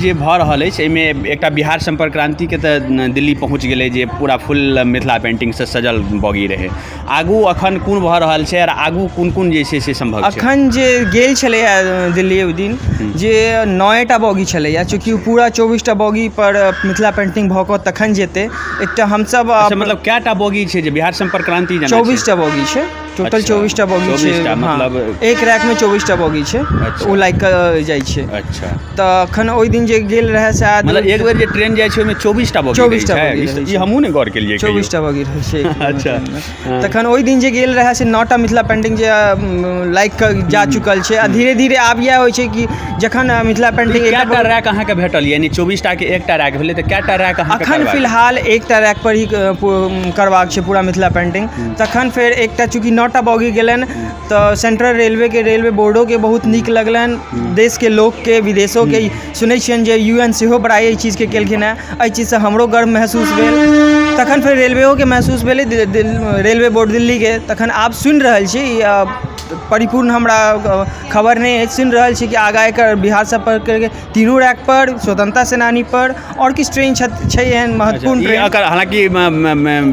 जे भऽ रहल अछि, एहिमे एकटा बिहार सम्पर्क क्रान्तिके तऽ दिल्ली पहुँच गेलै जे पूरा फुल मिथिला पेन्टिंगसँ सजल बॉगी रहै। आगू अखन कोन भऽ रहल छै आओर आगू कोन कोन जे छै से सम्भव छै? अखन जे गेल छलैए दिल्ली ओहि दिन जे 9 टा बॉगी छलैए, चूँकि ओ पूरा 24 टा बॉगीपर मिथिला पेन्टिंग भऽ कऽ तखन जेतै। एकटा हमसभ अच्छा, मतलब कएटा बॉगी छै जे बिहार सम्पर्क क्रान्ति जेना छै? 24 टा बॉगी छै टोटल। 24 टा बॉगी छै। 24 टा, मतलब एक रैकमे 24 टा बॉगी छै। ओ लागि कऽ जाइ छै। तऽ अखन ओहि दिन जे गेल रहै शायद मतलब एक बेर जे ट्रेन जाइ छै, ओहिमे 24 टा बॉगी? 24 टा बॉगी रहै ई छै। हमहूँ नहि गौर केलियै कहियो। 24 टा बॉगी रहै छै एक ट्रेनमे। तखन ओहि दिन जे गेल रहै से 9 टा मिथिला पेन्टिंग जे लागि कऽ जा चुकल छै आ धीरे धीरे आब इएह होइ छै कि जखन मिथिला पेन्टिंग कएटा रैक अहाँके भेटल? यानी 24 टाके एकटा रैक भेलै, तऽ कएटा रैक अहाँके अखन करबाक? फिलहाल एकटा रैक पर ही करबाक छै पूरा मिथिला पेन्टिंग। तखन फेर एकटा, चूँकि 9 टा बॉगी गेलनि तऽ सेंट्रल रेलवेके, रेलवे बोर्डोके बहुत नीक लगलनि, देशके लोकके, विदेशोके। सुनै छियनि जे यूएन सेहो बड़ाइ एहि चीजके केलखिन हेँ। एहि चीजसँ हमरो गर्व महसूस भेल। तखन फेर रेलवेओके महसूस भेलै, रेलवे बोर्ड दिल्लीके। तखन आब सुनि रहल छी, ई, परिपूर्ण हमरा खबर नहि अछि, सुनि रहल छी कि आगाँ एकर बिहार सम्पर्क तीनू रैक पर, स्वतंत्रता सेनानी पर आओर किछु ट्रेन छै एहन महत्वपूर्ण ई ट्रेन। अकर हालांकि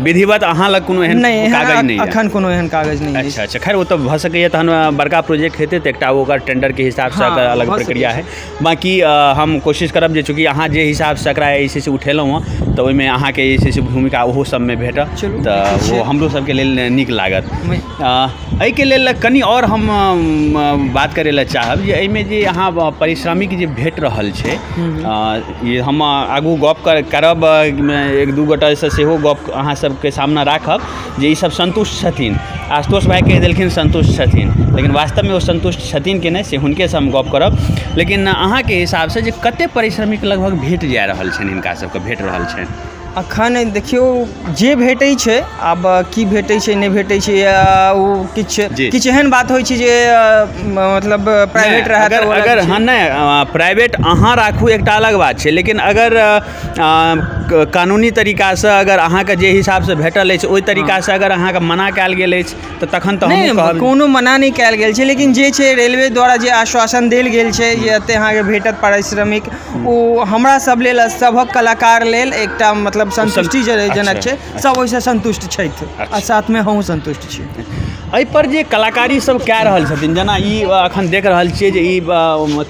विधिवत अहाँ लग कोनो एहन नहि, कागज एहन नहि यऽ। अखन कोनो एहन कागज नहि अछि। अच्छा, खैर ओ तऽ भऽ सकैए, तहन बड़का प्रोजेक्ट हेतै तऽ एकटा ओकर टेंडरके हिसाबसँ एकर अलग भऽ सकै प्रक्रिया है। बाँकी हम कोशिश करब जे चूँकि अहाँ जे हिसाबसँ एकरा जे छै से उठेलहुँ हँ, तऽ ओहिमे अहाँके जे छै से भूमिका ओहो सबमे भेटत। चलू, तऽ देखै ओ छियै। हमरो सबके लेल नीक लागत। एहिके लेल कनि आओर हम बात करै लए चाहब जे एहिमे जे अहाँ पारिश्रमिक जे भेट रहल छै, ई हम आगू गप करब, एक दू गोटासँ सेहो गप अहाँ सबके सामने राखब जे ई सब सन्तुष्ट छथिन। आशुतोष भाइ कहि देलखिन सन्तुष्ट छथिन, लेकिन वास्तवमे ओ सन्तुष्ट छथिन कि नहि, से हुनकेसँ हम गप करब। लेकिन अहाँके हिसाबसँ जे कते पारिश्रमिक लगभग भेट जा रहल छनि, हिनका सबके भेट रहल छनि? अखन देखियौ, जे भेटै छै, आब की भेटै छै, नहि भेटै छै, ओ किछु किछु एहन बात होइ छै जे मतलब प्राइवेट रहए अगर तऽ ओ अलग अगर छै। हँ, नहि, प्राइवेट अहाँ राखू एकटा अलग बात छै, लेकिन अगर कानूनी तरीकासँ अगर अहाँके जे हिसाबसँ भेटल अछि, ओहि तरीकासँ अगर अहाँके मना कयल गेल अछि, तऽ तखन तऽ नहि। हमहूँ कहब। कोनो मना नहि कयल गेल छै, लेकिन जे छै रेलवे द्वारा जे आश्वासन देल गेल छै जे एते अहाँके भेटत पारिश्रमिक, ओ हमरा सब लेल आ सभक कलाकार लेल एकटा मतलब संतुष्टिजनक छै। सब ओहिसँ संतुष्ट छथि आ साथमे हमहूँ संतुष्ट छी। एहिपर जे कलाकारी सब कए रहल छथिन, जेना ई अखन देख रहल छियै जे ई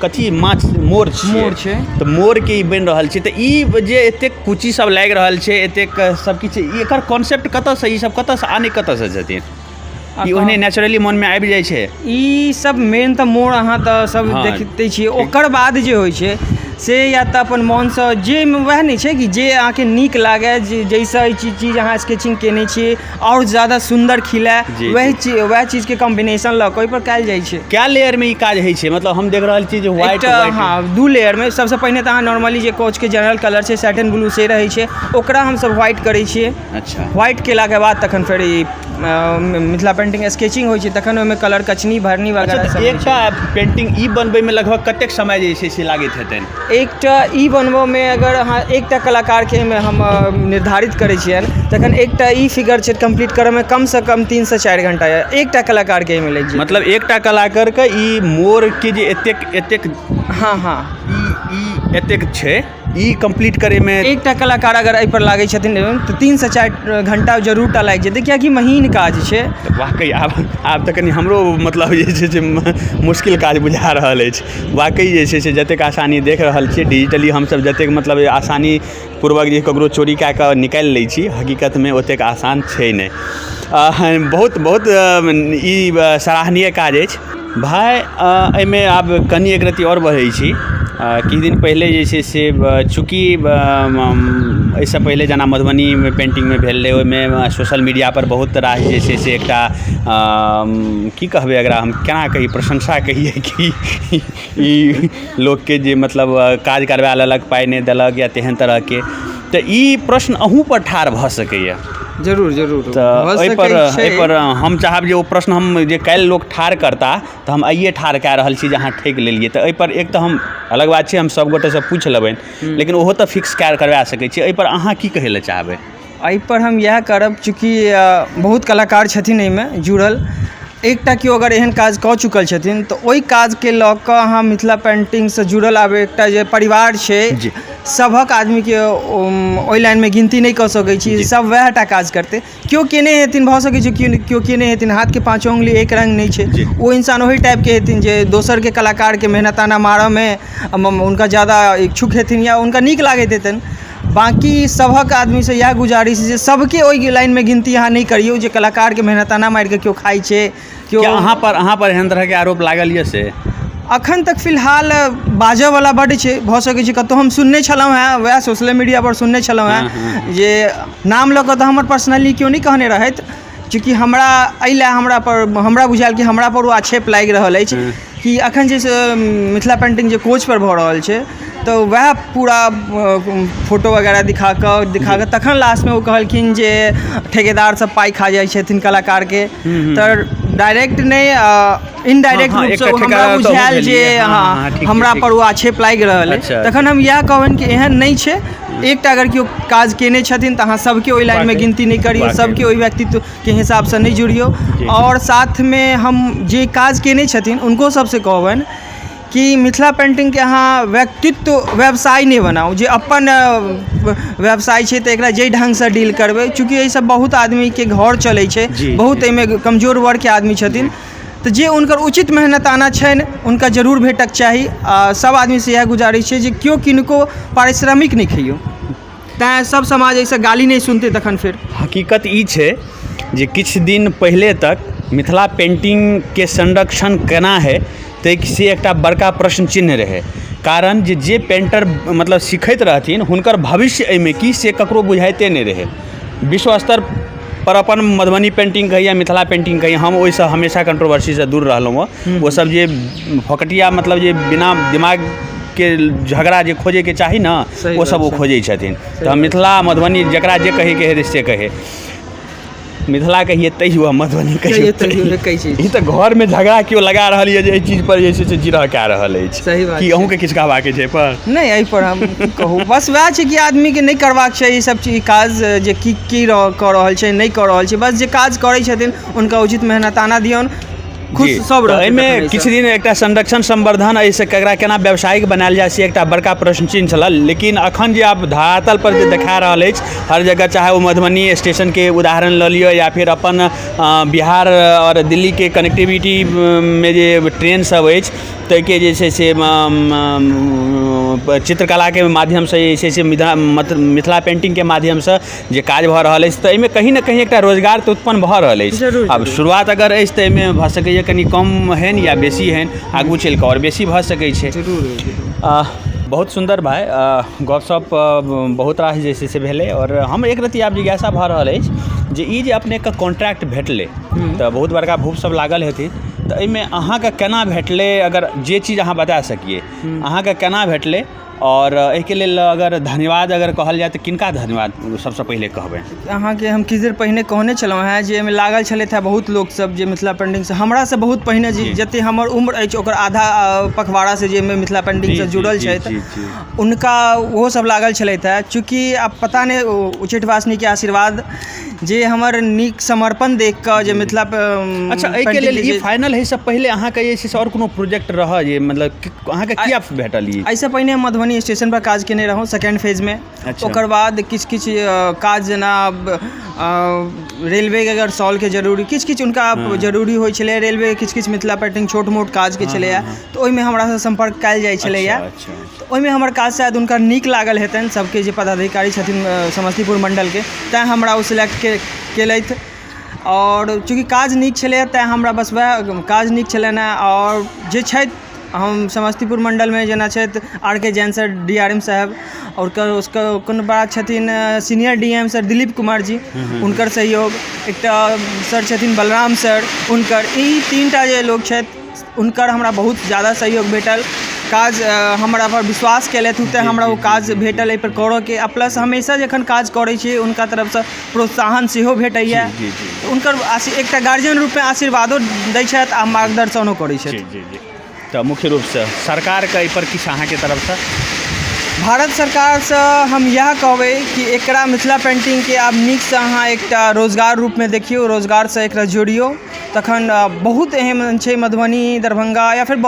कथी माछ, मोर छियै? मोर छै। तऽ मोरके ई बनि रहल छै, तऽ ई जे एतेक कुची सब लागि रहल छै, एतेक सब किछु, ई एकर कॉन्सेप्ट कतऽसँ, ई सब कतऽसँ आनै कतऽसँ छथिन? ई ओहने नेचुरली मोनमे आबि जाइ छै? ई सब मेन तऽ मोर अहाँ तऽ सब देखिते छियै। ओकर बाद जे होइ छै से या तऽ अपन मोनसँ जे वएह नहि छै कि जे अहाँके नीक लागए, जे जाहिसँ ई चीज चीज अहाँ स्केचिंग केने छियै आओर ज्यादा सुन्दर खिलए, वएह चीज, वएह चीजके कॉम्बिनेशन लऽ कऽ ओहिपर कयल जाइ छै। कए लेयरमे ई काज होइ छै? मतलब हम देख रहल छी जे व्हाइट एकटा हँ, दू लेयरमे। सबसँ पहिने तऽ अहाँ नॉर्मली जे कोचके जनरल कलर छै, सैटिन ब्लू से रहै छै, ओकरा हमसब व्हाइट करै छियै। व्हाइट केलाके बाद तखन फेर ई मिथिला पेंटिंग स्केचिंग होइ छै, तखन ओहिमे कलर कचनी भरनी वगैरह तऽ सब होइ छै। एकटा पेंटिंग ई बनबैमे लगभग कतेक समय जे छै से लागैत हेतनि? एकटा ई बनबऽमे अगर अहाँ एकटा कलाकारके एहिमे हम निर्धारित करै छियनि, तखन एकटा ई फिगर छै कम्प्लीट करऽमे कमसँ कम 3सँ 4 घंटा एकटा कलाकारके एहिमे लागि जेतै। मतलब एकटा कलाकारके ई मोरके जे एतेक एतेक हँ हँ ई ई एतेक छै, ई कम्प्लीट करैमे एकटा कलाकार अगर एहिपर लागै छथिन तऽ 3सँ 4 घंटा जरूर टा लागि जेतै, कियाकि महीन काज छै। तऽ वाकई आब आब तऽ कनि हमरो मतलब जे छै से मुश्किल काज बुझा रहल अछि। वाकई जे छै से जतेक आसानी देख रहल छियै डिजिटली, हमसभ जतेक मतलब आसानी पूर्वक जे ककरो चोरी कए कऽ निकालि लै छी, हकीकतमे ओतेक आसान छै नहि। बहुत बहुत ई सराहनीय काज अछि भाय। एहिमे आब कनि एक रत्ती आओर बढ़ै छी। किछु दिन पहिले जे छै से चूँकि एहिसँ पहिले जेना मधुबनीमे पेन्टिंगमे भेल रहै, ओहिमे सोशल मीडियापर बहुत रास जे छै से एकटा की कहबै एकरा हम, केना कही, प्रशंसा कहियै कि ई लोकके जे मतलब काज करवा लेलक, पाइ नहि देलक या तेहन तरहके, तऽ ई प्रश्न अहूँपर ठाढ़ भऽ सकैए। जरूर जरूर तऽ भऽ एहिपर सकै छै। एहिपर हम चाहब जे ओ प्रश्न हम जे काल्हि लोक ठाढ़ करता, तऽ हम आइए ठाढ़ कए रहल छी जे अहाँ ठकि लेलियै। तऽ एहिपर एक तऽ हम अलग बात छै, हम सभगोटेसँ पूछि लेबनि, लेकिन ओहो तऽ फिक्स कए करबा सकै छी। एहिपर अहाँ की कहै लए चाहबै? एहिपर हम इएह करब, चूँकि बहुत कलाकार छथिन एहिमे जुड़ल, एकटा केओ अगर एहन काज कऽ चुकल छथिन तऽ ओहि काजके लऽ कऽ अहाँ मिथिला पेन्टिंगसँ जुड़ल आब एकटा जे परिवार छै, सभक आदमीके ओहि लाइनमे गिनती नहि कऽ सकै छी। सब वएह टा काज करतै, केओ केने हेथिन, भऽ सकै छै केओ केओ केने हेथिन। हाथके पाँचो उंगली एक रङ्ग नहि छै। ओ इंसान ओहि टाइपके हेथिन जे दोसरके कलाकारके मेहनताना मारऽमे हुनका ज्यादा इच्छुक हेथिन या हुनका नीक लागैत हेतनि। बाँकी सभक आदमीसँ इएह गुजारिश जे सबके ओहि लाइनमे गिनती अहाँ नहि करियौ जे कलाकारके मेहनताना मारिकऽ केओ खाइ छै केओ। अहाँ पर एहन तरहके आरोप लागल यऽ से? अखन तक फिलहाल बाजऽवला बड्ड छै। भऽ सकै छै कतहु हम सुनने छलहुँ हेँ, वएह सोशले मीडियापर सुनने छलहुँ हेँ जे नाम लऽ कऽ तऽ हमर पर्सनली केओ नहि कहने रहथि। चूँकि हमरा एहि लए हमरा पर हमरा बुझायल कि हमरा पर ओ आक्षेप लागि रहल अछि कि अखन जे मिथिला पेन्टिंग जे कोच पर भऽ रहल छै, तऽ वएह पूरा फोटो वगैरह दिखा कऽ दिखा कऽ तखन लास्टमे ओ कहलखिन जे ठेकेदार सब पाइ खा जाइ छथिन कलाकारके। तऽ डायरेक्ट नहि, इनडायरेक्ट रूपसँ हमरा बुझायल जे हँ, हमरा पर ओ आक्षेप लागि रहल अछि। तखन हम इएह कहबनि कि एहन नहि छै। एकटा अगर केओ काज केने छथिन तऽ अहाँ सबके ओहि लाइनमे गिनती नहि करियौ, सबके ओहि व्यक्तित्वके हिसाबसँ नहि जुड़ियौ। आओर साथमे हम जे काज केने छथिन हुनको सबसँ कहबनि कि मिथिला पेन्टिंगके अहाँ व्यक्तित्व व्यवसाय नहि बनाउ, जे अपन व्यवसाय छै तऽ एकरा जाहि ढङ्गसँ डील करबै। चूँकि एहिसँ बहुत आदमीके घर चलै छै, बहुत एहिमे कमजोर वर्गके आदमी छथिन, तऽ जे हुनकर उचित मेहनताना छनि हुनका जरूर भेटक चाही। आ सब आदमीसँ इएह गुजारिश छै जे केओ किनको पारिश्रमिक नहि खइयौ, तैँ सब समाज एहिसँ गाली नहि सुनतै तखन फेर। हकीकत ई छै जे किछु दिन पहिले तक मिथिला पेन्टिंगके संरक्षण केना हइ ताहि से एकटा बड़का प्रश्न चिन्ह रहै, कारण जे जे पेन्टर मतलब सिखैत रहथिन हुनकर भविष्य एहिमे की से ककरो बुझाइते नहि रहै। विश्व स्तर पर अपन मधुबनी पेन्टिंग कही या मिथिला पेन्टिंग कही, हम ओहिसँ हमेशा कंट्रोवर्सीसँ दूर रहलहुँ हँ। ओसभ जे फोकटिया मतलब जे बिना दिमागके झगड़ा जे खोजैके चाही ने, ओसभ ओ खोजै छथिन। तऽ मिथिला मधुबनी जकरा जे कहैके हेतै से कहै, मिथिला कहिए तैयो, मधुबनी कहिए। ई तऽ घरमे झगड़ा केओ लगा रहल यऽ जे एहि चीज पर जे छै से जिरह कए रहल अछि। की अहूँके किछु कहबाक छै एहिपर? नहि, एहिपर हम कहू, बस वएह छै कि आदमीके नहि करबाक छै ई सब चीज काज, जे की की कऽ रहल छै, नहि कऽ रहल छै। बस जे काज करै छथिन हुनका उचित मेहनताना दियौन, खुश सब रहतै। एहिमे किछु दिन एकटा संरक्षण संवर्धन, एहिसँ एकरा केना व्यावसायिक बनायल जाय, से एकटा बड़का प्रश्न चिन्ह छलए। लेकिन अखन जे आब धरातल पर जे देखा रहल अछि हर जगह, चाहे ओ मधुबनी स्टेशनके उदाहरण लऽ लिअ या फिर अपन बिहार आओर दिल्लीके कनेक्टिविटीमे जे ट्रेन सब अछि, ताहिके जे छै से चित्रकलाके माध्यमसँ जे छै से मिथिला पेन्टिंगके माध्यमसँ जे काज भऽ रहल अछि, तऽ एहिमे कहीं ने कहीं एकटा रोजगार तऽ उत्पन्न भऽ रहल अछि। आब शुरुआत अगर अछि तऽ एहिमे भऽ सकैए कनि कम होइन या बेसी होइन, आगू चलि कऽ आओर बेसी भऽ सकै छै। बहुत सुन्दर भाइ, गपशप बहुत रास जे छै से भेलै। आओर हम एक रति आब जिज्ञासा भऽ रहल अछि जे ई जे अपनेके कॉन्ट्रैक्ट भेटलै तऽ बहुत बड़का भूप सब लागल हेतै, तऽ एहिमे अहाँके केना भेटलै? अगर जे चीज अहाँ बता सकियै, अहाँके केना भेटलै आओर एहिके लेल अगर धन्यवाद अगर कहल जाय तऽ किनका धन्यवाद सबसँ पहिले कहबै? अहाँके हम किछु देर पहिने कहने छलहुँ हेँ जे एहिमे लागल छलथि हेँ बहुत लोकसभ जे मिथिला पेन्टिंगसँ हमरासँ बहुत पहिने, जे जतेक हमर उम्र अछि ओकर आधा पखवाड़ासँ जे एहिमे मिथिला पेन्टिंगसँ जुड़ल छथि, हुनका ओहोसभ लागल छलथि हेँ। चूँकि आब पता नहि उच्चैठ वासिनीके आशीर्वाद जे हमर नीक समर्पण देख कऽ जे मिथिला अच्छा, एहिके लेल ई फाइनल होइसँ पहिले अहाँके जे छै से आओर कोनो प्रोजेक्ट रहय जे मतलब अहाँके किया भेटल ई? एहिसँ पहिने हम मधुबनी स्टेशन पर काज केने रहौं सेकेंड फेजमे। ओकर बाद किछु किछु काज, जेना रेलवेके अगर शॉलके जरूरी किछु किछु हुनका जरूरी होइ छलै, रेलवे किछु किछु मिथिला पेन्टिंग छोट मोट काजके छलैए, तऽ ओहिमे हमरासँ सम्पर्क कयल जाइ छलैए। तऽ ओहिमे हमर काज शायद हुनका नीक लागल हेतनि सबके, जे पदाधिकारी छथिन समस्तीपुर मण्डलके, तैँ हमरा ओ सिलेक्ट केलथि। आओर चूँकि काज नीक छलैए तैँ हमरा बस वएह काज नीक छलनि हेँ। आओर जे छथि हम समस्तीपुर मण्डलमे, जेना छथि आर के जैन सर, DRM साहेब, आओर कोनो बात छथिन senior DM sir Dilip Kumar ji, हुनकर सहयोग, एकटा सर छथिन बलराम सर, हुनकर, ई तीन टा जे लोक छथि हुनकर हमरा बहुत ज्यादा सहयोग भेटल। काज हमरा पर विश्वास केलथि तेँ हमरा ओ काज भेटल एहिपर करयके। आ प्लस हमेशा जखन काज करै छी हुनका तरफसँ प्रोत्साहन सेहो भेटैए। हुनकर एकटा गार्जियन रूपमे आशीर्वादो दै छथि आ मार्गदर्शनो करै छथि। जी जी, तऽ मुख्य रूपसँ सरकारके एहिपर किछु अहाँके तरफसँ? भारत सरकारसँ हम इएह कहबै कि एकरा मिथिला पेन्टिंगके आब नीकसँ अहाँ एकटा रोजगार रूपमे देखियौ, रोजगारसँ एकरा जोड़ियौ। तखन बहुत एहन छै मधुबनी, दरभङ्गा या फेर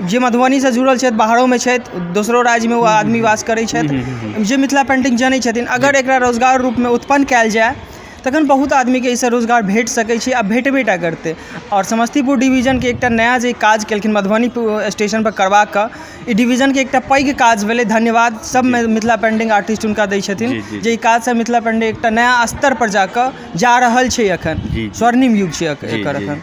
जे मधुबनीसँ जुड़ल छथि, बाहरोमे छथि, दोसरो राज्यमे ओ आदमी वास करै छथि, जे मिथिला पेन्टिंग जनै छथिन, अगर एकरा रोजगार रूपमे उत्पन्न कयल जाय तखन बहुत आदमीके एहिसँ रोजगार भेट सकै छै आ भेटबे टा करतै। आओर समस्तीपुर डिवीजनके एकटा नया जे काज केलखिन मधुबनी स्टेशनपर करबाके, ई डिवीजनके एकटा पैघ काज भेलै। धन्यवाद सब मिथिला पेन्टिंग आर्टिस्ट हुनका दै छथिन जे ई काजसँ मिथिला पेन्टिंग एकटा नया स्तर पर जाकऽ जा रहल छै एखन, स्वर्णिम युग छै एकर एखन।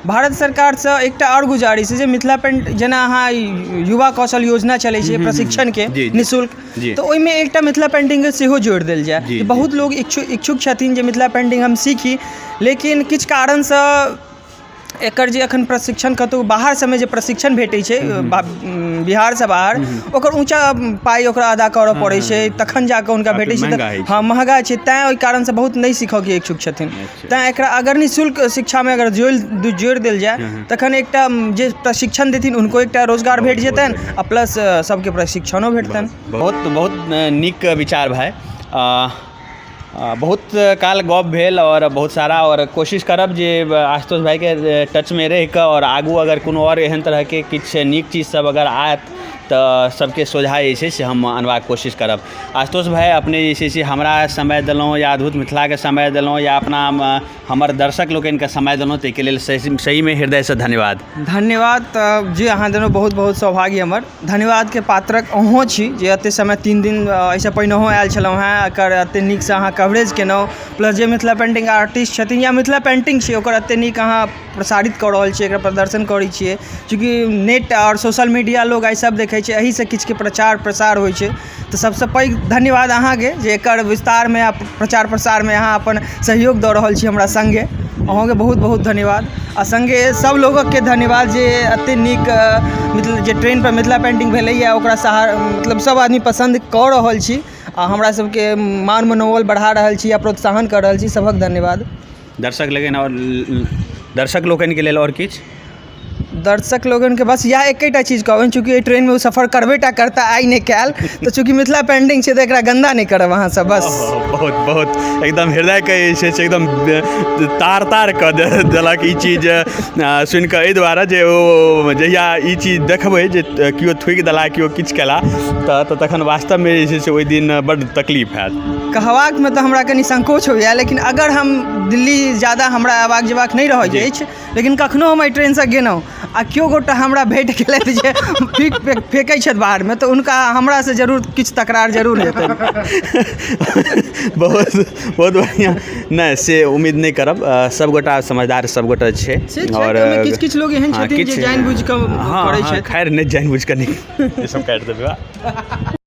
भारत सरकारसँ एकटा आओर गुजारिश छै जे मिथिला पेंट जेना अहाँ युवा कौशल योजना चलै छै प्रशिक्षणके निःशुल्क, तऽ ओहिमे एकटा मिथिला पेन्टिंगके सेहो जोड़ि देल जाय। बहुत लोग इच्छुक छथिन जे मिथिला पेन्टिंग हम सीखी, लेकिन किछु कारणसँ एकर जे एखन प्रशिक्षण कतहु बाहर सबमे जे प्रशिक्षण भेटै छै बिहारसँ बाहर, ओकर ऊँचा पाइ ओकरा अदा करऽ पड़ै छै, तखन जाकऽ हुनका भेटै छै। हँ, महगा छै, तैँ ओहि कारणसँ बहुत नहि सीखऽके इच्छुक छथिन। तैँ एकरा अगर निःशुल्क शिक्षामे अगर जोड़ि देल जाय तखन एकटा जे प्रशिक्षण देथिन हुनको एकटा रोजगार भेट जेतनि आ प्लस सबके प्रशिक्षणो भेटतनि। बहुत बहुत नीक विचार भाइ। बहुत काल गप भेल आओर बहुत सारा, आओर कोशिश करब जे आशुतोष भाइके टचमे रहिकऽ आओर आगू अगर कोनो आओर एहन तरहके किछु नीक चीजसभ अगर आयत तऽ सबके सोझा जे छै से हम अनबाक कोशिश करब। आशुतोष भाइ, अपने जे छै से हमरा समय देलहुँ या अद्भुत मिथिलाके समय देलहुँ या अपना हमर दर्शक लोकनिके समय देलहुँ, ताहिके लेल सहीमे हृदयसँ धन्यवाद। धन्यवाद तऽ जे अहाँ देलहुँ, बहुत बहुत सौभाग्य हमर। धन्यवादके पात्रक अहूँ छी जे एतेक समय 3 दिन एहिसँ पहिनहो आयल छलहुँ हेँ, एकर एतेक नीकसँ अहाँ कवरेज केलहुँ, प्लस जे मिथिला पेन्टिंग आर्टिस्ट छथिन या मिथिला पेन्टिंग छै ओकर एतेक नीक अहाँ प्रसारित कऽ रहल छियै, एकर प्रदर्शन करै छियै। चूँकि नेट आओर सोशल मीडिया लोग आइ सब देखै छै, एहिसँ किछुके प्रचार प्रसार होइ छै। तऽ सबसँ पैघ धन्यवाद अहाँके जे एकर विस्तारमे आ प्रचार प्रसारमे अहाँ अपन सहयोग दऽ रहल छी हमरा सङ्गे। अहूँके बहुत बहुत धन्यवाद आ सङ्गे सब लोगके धन्यवाद जे एतेक नीक जे ट्रेनपर मिथिला पेन्टिंग भेलैए ओकरा सहारा मतलब सब आदमी पसन्द कऽ रहल छी आ हमरा सबके मान मनोबल बढ़ा रहल छी आ प्रोत्साहन कऽ रहल छी, सभक धन्यवाद। दर्शक लोकनि आओर दर्शक लोकनिके लेल आओर किछु? दर्शक लोगनके बस इएह एकेटा चीज कहबनि, चूँकि एहि ट्रेनमे ओ सफर करबे टा करता आइ नहि काल्हि, तऽ चूँकि मिथिला पेन्टिंग छै तऽ एकरा गन्दा नहि करब अहाँसभ बस। बहुत बहुत एकदम हृदयके जे छै से एकदम तार तार कऽ देलक ई चीज सुनि कऽ, एहि दुआरे जे ओ जहिया ई चीज देखबै जे केओ थूकि देला, केओ किछु केला, तऽ तखन वास्तवमे जे छै से ओहि दिन बड्ड तकलीफ हैत। कहबाकमे तऽ हमरा कनि संकोच होइए, लेकिन अगर हम दिल्ली ज्यादा हमरा अयबाक जेबाक नहि रहैत अछि, लेकिन कखनो हम एहि ट्रेनसँ गेलहुँ आ केओ गोटा हमरा भेट गेलथि जे फेकै छथि बाहरमे, तऽ हुनका हमरासँ जरूर किछु तकरार जरूर हेतनि। बहुत बहुत बढ़िआँ। नहि, से उम्मीद नहि करब, सभगोटा समझदार सभगोटा छै। आओर किछु किछु लोग एहन छथिन जे जानि बुझि कऽ करै छथि। खैर, नहि जानि बुझि कऽ नहि, ई सब काटि देबै।